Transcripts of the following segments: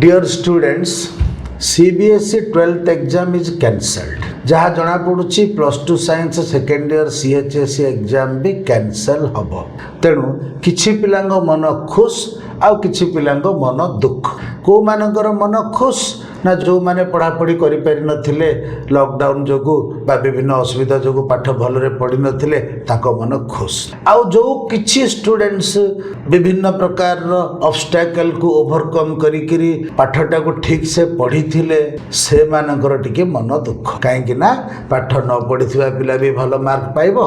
Dear students, CBSE 12th exam is cancelled. ଯାହା ଜଣାପଡ଼ୁଛି, Plus 2 science second year CHSE exam ବି cancel ହେବ। ତେଣୁ କିଛି ପିଲାଙ୍କ ମନ ଖୁସ୍ ଆଉ କିଛି ପିଲାଙ୍କ ମନ ଦୁଃଖ। କେଉଁମାନଙ୍କର ମନ ଖୁସ୍ ନା, ଯେଉଁମାନେ ପଢ଼ାପଢ଼ି କରିପାରିନଥିଲେ ଲକଡାଉନ୍ ଯୋଗୁଁ ବା ବିଭିନ୍ନ ଅସୁବିଧା ଯୋଗୁଁ ପାଠ ଭଲରେ ପଢ଼ିନଥିଲେ, ତାଙ୍କ ମନ ଖୁସ୍। ଆଉ ଯେଉଁ କିଛି ଷ୍ଟୁଡେଣ୍ଟସ୍ ବିଭିନ୍ନ ପ୍ରକାରର ଅବଷ୍ଟାକଲ୍କୁ ଓଭରକମ୍ କରିକିରି ପାଠଟାକୁ ଠିକ୍ସେ ପଢ଼ିଥିଲେ, ସେମାନଙ୍କର ଟିକେ ମନ ଦୁଃଖ। କାହିଁକି ନା ପାଠ ନ ପଢ଼ିଥିବା ପିଲା ବି ଭଲ ମାର୍କ ପାଇବ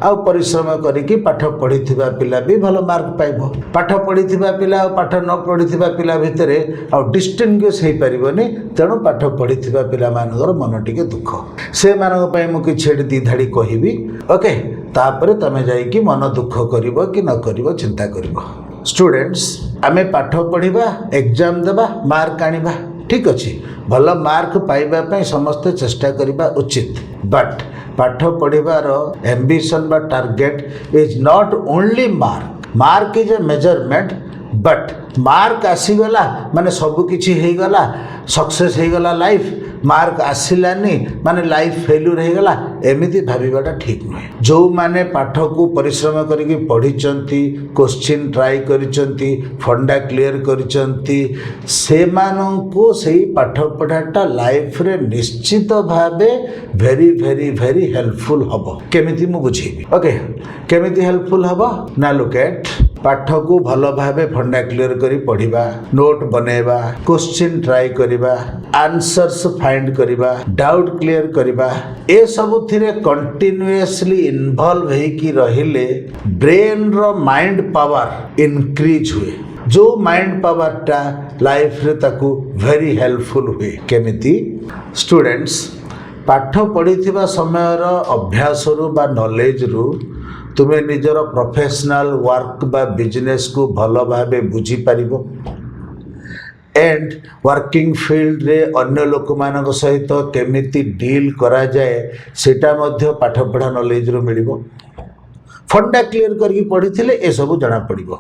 ଆଉ ପରିଶ୍ରମ କରିକି ପାଠ ପଢ଼ିଥିବା ପିଲା ବି ଭଲ ମାର୍କ ପାଇବ। ପାଠ ପଢ଼ିଥିବା ପିଲା ଆଉ ପାଠ ନ ପଢ଼ିଥିବା ପିଲା ଭିତରେ ଆଉ ଡିଷ୍ଟିଂଗୁଇସ୍ ହେଇପାରିବନି। ତେଣୁ ପାଠ ପଢ଼ିଥିବା ପିଲାମାନଙ୍କର ମନ ଟିକେ ଦୁଃଖ। ସେମାନଙ୍କ ପାଇଁ ମୁଁ କିଛି ଏଠି ଦି ଧାଡ଼ି କହିବି, ଓକେ? ତାପରେ ତମେ ଯାଇକି ମନ ଦୁଃଖ କରିବ କି ନ କରିବ ଚିନ୍ତା କରିବ। ଷ୍ଟୁଡେଣ୍ଟସ୍, ଆମେ ପାଠ ପଢ଼ିବା, ଏକ୍ଜାମ୍ ଦେବା, ମାର୍କ ଆଣିବା, ଠିକ୍ ଅଛି। ଭଲ ମାର୍କ ପାଇବା ପାଇଁ ସମସ୍ତେ ଚେଷ୍ଟା କରିବା ଉଚିତ। ବଟ୍ ପାଠ ପଢ଼ିବାର ଆମ୍ବିସନ୍ ବା target is not only mark. Mark is a measurement, but mark ଆସିଗଲା ମାନେ ସବୁ କିଛି ହେଇଗଲା, ସକ୍ସେସ୍ ହେଇଗଲା ଲାଇଫ୍, ମାର୍କ ଆସିଲାନି ମାନେ ଲାଇଫ୍ ଫେଲ୍ୟୁର୍ ହେଇଗଲା, ଏମିତି ଭାବିବାଟା ଠିକ୍ ନୁହେଁ। ଯେଉଁମାନେ ପାଠକୁ ପରିଶ୍ରମ କରିକି ପଢ଼ିଛନ୍ତି, କୋଶ୍ଚିନ୍ ଟ୍ରାଏ କରିଛନ୍ତି, ଫଣ୍ଡା କ୍ଲିଅର୍ କରିଛନ୍ତି, ସେମାନଙ୍କୁ ସେଇ ପାଠ ପଢ଼ାଟା ଲାଇଫ୍ରେ ନିଶ୍ଚିତ ଭାବେ ଭେରି ଭେରି ଭେରି ହେଲ୍ପଫୁଲ୍ ହେବ। କେମିତି, ମୁଁ ବୁଝେଇବି, ଓକେ? କେମିତି ହେଲ୍ପଫୁଲ୍ ହେବ ନା, ଲୁକ୍ ଏଟ୍, ପାଠକୁ ଭଲ ଭାବେ ଫଣ୍ଡା କ୍ଲିଅର୍ କରି ପଢ଼ିବା, ନୋଟ୍ ବନେଇବା, କୋଶ୍ଚିନ୍ ଟ୍ରାଏ କରିବା, ଆନ୍ସର୍ସ ଫାଇଣ୍ଡ କରିବା, ଡାଉଟ୍ କ୍ଲିଅର୍ କରିବା, ଏସବୁଥିରେ କଣ୍ଟିନ୍ୟୁଅସଲି ଇନଭଲ୍ଭ ହେଇକି ରହିଲେ ବ୍ରେନ୍ର ମାଇଣ୍ଡ ପାୱାର ଇନକ୍ରିଜ୍ ହୁଏ, ଯେଉଁ ମାଇଣ୍ଡ ପାୱାରଟା ଲାଇଫରେ ତାକୁ ଭେରି ହେଲ୍ପଫୁଲ୍ ହୁଏ। କେମିତି ଷ୍ଟୁଡେଣ୍ଟସ୍? ପାଠ ପଢ଼ିଥିବା ସମୟର ଅଭ୍ୟାସରୁ ବା ନଲେଜରୁ ତୁମେ ନିଜର ପ୍ରଫେସନାଲ ୱାର୍କ ବା ବିଜନେସକୁ ଭଲ ଭାବେ ବୁଝିପାରିବ ଏଣ୍ଡ ୱାର୍କିଂ ଫିଲ୍ଡରେ ଅନ୍ୟ ଲୋକମାନଙ୍କ ସହିତ କେମିତି ଡିଲ୍ କରାଯାଏ, ସେଇଟା ମଧ୍ୟ ପାଠପଢ଼ା ନଲେଜରୁ ମିଳିବ। ଫଣ୍ଡା କ୍ଲିଅର କରିକି ପଢ଼ିଥିଲେ ଏସବୁ ଜଣାପଡ଼ିବ।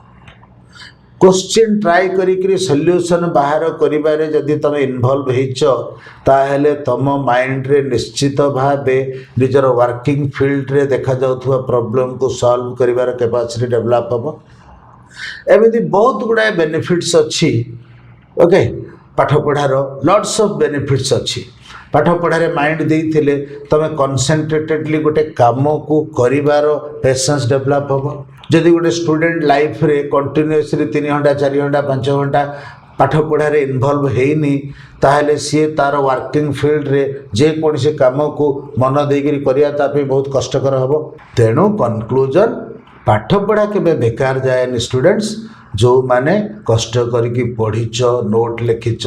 କୋଶ୍ଚିନ୍ ଟ୍ରାଏ କରିକିରି ସଲ୍ୟୁସନ୍ ବାହାର କରିବାରେ ଯଦି ତୁମେ ଇନଭଲ୍ଭ ହେଇଛ, ତାହେଲେ ତୁମ ମାଇଣ୍ଡରେ ନିଶ୍ଚିତ ଭାବେ ନିଜର ୱାର୍କିଂ ଫିଲ୍ଡରେ ଦେଖାଯାଉଥିବା ପ୍ରୋବ୍ଲେମକୁ ସଲ୍ଭ କରିବାର କାପାସିଟି ଡେଭଲପ୍ ହେବ। ଏମିତି ବହୁତ ଗୁଡ଼ାଏ ବେନିଫିଟ୍ସ ଅଛି, ଓକେ? ପାଠପଢ଼ାର ଲଟ୍ସ ଅଫ୍ ବେନିଫିଟ୍ସ ଅଛି। ପାଠପଢ଼ାରେ ମାଇଣ୍ଡ ଦେଇଥିଲେ ତୁମେ କନସେନ୍ଟ୍ରେଟେଡ଼ଲି ଗୋଟେ କାମକୁ କରିବାର ପେସେନ୍ସ ଡେଭଲପ୍ ହେବ। ଯଦି ଗୋଟେ ଷ୍ଟୁଡେଣ୍ଟ ଲାଇଫରେ କଣ୍ଟିନ୍ୟୁଅସଲି 3 ଘଣ୍ଟା, 4 ଘଣ୍ଟା, 5 ଘଣ୍ଟା ପାଠପଢ଼ାରେ ଇନଭଲ୍ଭ ହେଇନି, ତାହେଲେ ସିଏ ତା'ର ୱାର୍କିଂ ଫିଲ୍ଡରେ ଯେକୌଣସି କାମକୁ ମନ ଦେଇକରି କରିବା ତା ପାଇଁ ବହୁତ କଷ୍ଟକର ହେବ। ତେଣୁ କନକ୍ଲୁଜନ୍, ପାଠପଢ଼ା କେବେ ବେକାର ଯାଏନି। ଷ୍ଟୁଡେଣ୍ଟସ୍, ଯେଉଁମାନେ କଷ୍ଟ କରିକି ପଢ଼ିଛ, ନୋଟ୍ ଲେଖିଛ,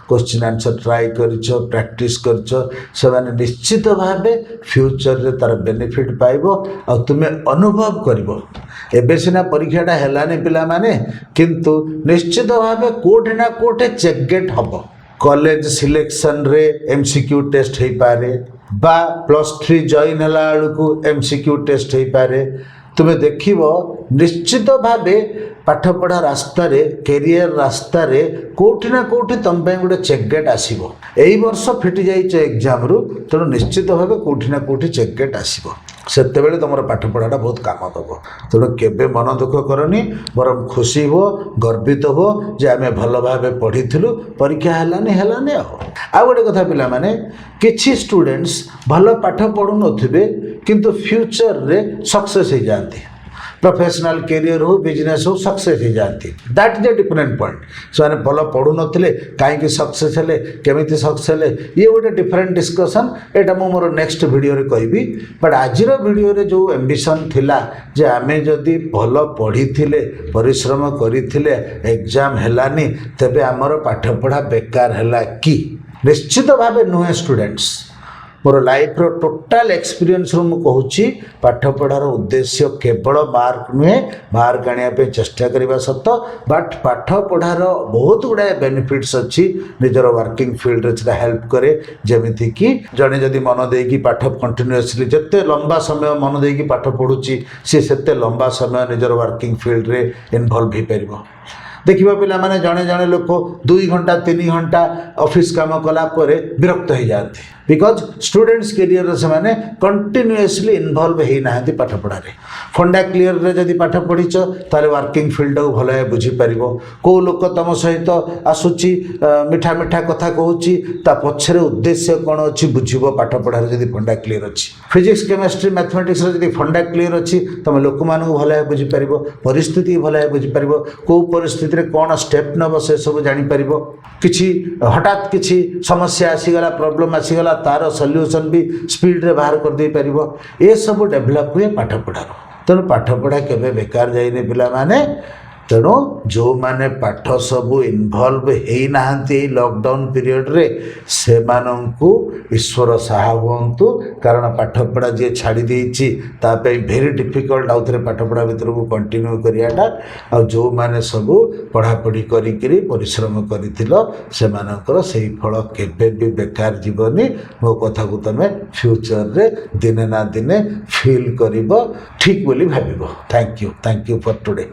କୋଶ୍ଚିନ୍ ଆନ୍ସର୍ ଟ୍ରାଏ କରିଛ, ପ୍ରାକ୍ଟିସ୍ କରିଛ, ସେମାନେ ନିଶ୍ଚିତ ଭାବେ ଫ୍ୟୁଚରରେ ତା'ର ବେନିଫିଟ୍ ପାଇବ ଆଉ ତୁମେ ଅନୁଭବ କରିବ। ଏବେ ସିନା ପରୀକ୍ଷାଟା ହେଲାନି ପିଲାମାନେ, କିନ୍ତୁ ନିଶ୍ଚିତ ଭାବେ କେଉଁଠି ନା କେଉଁଠି ଚେକ୍ ଗେଟ୍ ହେବ। କଲେଜ ସିଲେକ୍ସନରେ ଏମ୍ସିକ୍ୟୁ ଟେଷ୍ଟ ହେଇପାରେ ବା +3 ଜଏନ୍ ହେଲା ବେଳକୁ ଏମ୍ସିକ୍ୟୁ ଟେଷ୍ଟ ହେଇପାରେ। ତୁମେ ଦେଖିବ, ନିଶ୍ଚିତ ଭାବେ ପାଠପଢ଼ା ରାସ୍ତାରେ, କେରିୟର ରାସ୍ତାରେ କେଉଁଠି ନା କେଉଁଠି ତୁମ ପାଇଁ ଗୋଟେ ଚେକ୍ ଗେଟ୍ ଆସିବ। ଏଇ ବର୍ଷ ଫିଟି ଯାଇଛ ଏକ୍ଜାମରୁ, ତେଣୁ ନିଶ୍ଚିତ ଭାବେ କେଉଁଠି ନା କେଉଁଠି ଚେକ୍ ଗେଟ୍ ଆସିବ। ସେତେବେଳେ ତୁମର ପାଠପଢ଼ାଟା ବହୁତ କାମ ଦେବ। ତେଣୁ କେବେ ମନ ଦୁଃଖ କରନି, ବରଂ ଖୁସି ହୁଅ, ଗର୍ବିତ ହୁଅ ଯେ ଆମେ ଭଲ ଭାବେ ପଢ଼ିଥିଲୁ, ପରୀକ୍ଷା ହେଲାନି ହେଲାନି। ଆଉ ଆଉ ଗୋଟେ କଥା ପିଲାମାନେ, କିଛି ଷ୍ଟୁଡେଣ୍ଟସ୍ ଭଲ ପାଠ ପଢ଼ୁନଥିବେ କିନ୍ତୁ ଫ୍ୟୁଚରରେ ସକ୍ସେସ୍ ହେଇଯାଆନ୍ତି। ପ୍ରଫେସନାଲ କ୍ୟାରିୟର ହଉ, ବିଜନେସ୍ ହଉ, ସକ୍ସେସ୍ ହେଇଯାଆନ୍ତି। That is a different point. ସେମାନେ ଭଲ ପଢ଼ୁନଥିଲେ, କାହିଁକି ସକ୍ସେସ୍ ହେଲେ, କେମିତି ସକ୍ସେସ୍ ହେଲେ, ଇଏ ଗୋଟେ ଡିଫରେଣ୍ଟ ଡିସ୍କସନ୍। ଏଇଟା ମୁଁ ମୋର ନେକ୍ସଟ ଭିଡ଼ିଓରେ କହିବି। ବଟ୍ ଆଜିର ଭିଡ଼ିଓରେ ଯେଉଁ ଆମ୍ବିସନ୍ ଥିଲା ଯେ ଆମେ ଯଦି ଭଲ ପଢ଼ିଥିଲେ, ପରିଶ୍ରମ କରିଥିଲେ, ଏକ୍ଜାମ୍ ହେଲାନି, ତେବେ ଆମର ପାଠପଢ଼ା ବେକାର ହେଲା କି? ନିଶ୍ଚିତ ଭାବେ ନୁହେଁ। ଷ୍ଟୁଡେଣ୍ଟସ୍, ମୋର ଲାଇଫ୍ର ଟୋଟାଲ୍ ଏକ୍ସପିରିଏନ୍ସରୁ ମୁଁ କହୁଛି, ପାଠପଢ଼ାର ଉଦ୍ଦେଶ୍ୟ କେବଳ ମାର୍କ ନୁହେଁ। ମାର୍କ ଆଣିବା ପାଇଁ ଚେଷ୍ଟା କରିବା ସତ, ବଟ୍ ପାଠପଢ଼ାର ବହୁତ ଗୁଡ଼ାଏ ବେନିଫିଟ୍ସ ଅଛି। ନିଜର ୱାର୍କିଂ ଫିଲ୍ଡରେ ସେଟା ହେଲ୍ପ କରେ। ଯେମିତିକି ଜଣେ ଯଦି ମନ ଦେଇକି ପାଠ କଣ୍ଟିନ୍ୟୁଅସଲି ଯେତେ ଲମ୍ବା ସମୟ ମନ ଦେଇକି ପାଠ ପଢ଼ୁଛି, ସିଏ ସେତେ ଲମ୍ବା ସମୟ ନିଜର ୱାର୍କିଂ ଫିଲ୍ଡରେ ଇନଭଲ୍ଭ ହେଇପାରିବ। ଦେଖିବ ପିଲାମାନେ, ଜଣେ ଜଣେ ଲୋକ 2 ଘଣ୍ଟା 3 ଘଣ୍ଟା ଅଫିସ୍ କାମ କଲା ପରେ ବିରକ୍ତ ହେଇଯାଆନ୍ତି, because students କ୍ୟାରିୟରରେ ସେମାନେ କଣ୍ଟିନ୍ୟୁଅସଲି ଇନଭଲ୍ଭ ହେଇନାହାନ୍ତି ପାଠପଢ଼ାରେ। ଫଣ୍ଡା କ୍ଲିୟରରେ ଯଦି ପାଠ ପଢ଼ିଛ, ତାହେଲେ ୱାର୍କିଂ ଫିଲ୍ଡଟାକୁ ଭଲ ଭାବେ ବୁଝିପାରିବ। କେଉଁ ଲୋକ ତୁମ ସହିତ ଆସୁଛି, ମିଠା ମିଠା କଥା କହୁଛି, ତା ପଛରେ ଉଦ୍ଦେଶ୍ୟ କ'ଣ ଅଛି ବୁଝିବ, ପାଠପଢ଼ାରେ ଯଦି ଫଣ୍ଡା କ୍ଲିୟର ଅଛି। ଫିଜିକ୍ସ, କେମିଷ୍ଟ୍ରି, ମ୍ୟାଥମେଟିକ୍ସରେ ଯଦି ଫଣ୍ଡା କ୍ଲିୟର ଅଛି, ତୁମେ ଲୋକମାନଙ୍କୁ ଭଲ ଭାବେ ବୁଝିପାରିବ, ପରିସ୍ଥିତି ଭଲ ଭାବେ ବୁଝିପାରିବ, କେଉଁ ପରିସ୍ଥିତିରେ କ'ଣ ଷ୍ଟେପ୍ ନେବ ସେସବୁ ଜାଣିପାରିବ। କିଛି ହଠାତ୍ କିଛି ସମସ୍ୟା ଆସିଗଲା, ପ୍ରୋବ୍ଲେମ୍ ଆସିଗଲା, ତାର ସଲ୍ୟୁସନ୍ ବି ସ୍ପିଡ଼ରେ ବାହାର କରିଦେଇପାରିବ। ଏସବୁ ଡେଭଲପ୍ ହୁଏ ପାଠପଢ଼ାରୁ। ତେଣୁ ପାଠପଢ଼ା କେବେ ବେକାର ଯାଇନି ପିଲାମାନେ। ତେଣୁ ଯେଉଁମାନେ ପାଠ ସବୁ ଇନଭଲ୍ଭ ହେଇନାହାନ୍ତି ଏଇ ଲକଡାଉନ୍ ପିରିୟଡ଼ରେ, ସେମାନଙ୍କୁ ଈଶ୍ୱର ସାହା ହୁଅନ୍ତୁ। କାରଣ ପାଠପଢ଼ା ଯିଏ ଛାଡ଼ି ଦେଇଛି, ତା ପାଇଁ ଭେରି ଡିଫିକଲ୍ଟ ଆଉ ଥରେ ପାଠପଢ଼ା ଭିତରକୁ କଣ୍ଟିନ୍ୟୁ କରିବାଟା। ଆଉ ଯେଉଁମାନେ ସବୁ ପଢ଼ାପଢ଼ି କରିକିରି ପରିଶ୍ରମ କରିଥିଲ, ସେମାନଙ୍କର ସେଇ ଫଳ କେବେ ବି ବେକାର ଯିବନି। ମୋ କଥାକୁ ତୁମେ ଫ୍ୟୁଚରରେ ଦିନେ ନା ଦିନେ ଫିଲ୍ କରିବ, ଠିକ୍ ବୋଲି ଭାବିବ। Thank you, thank you for today.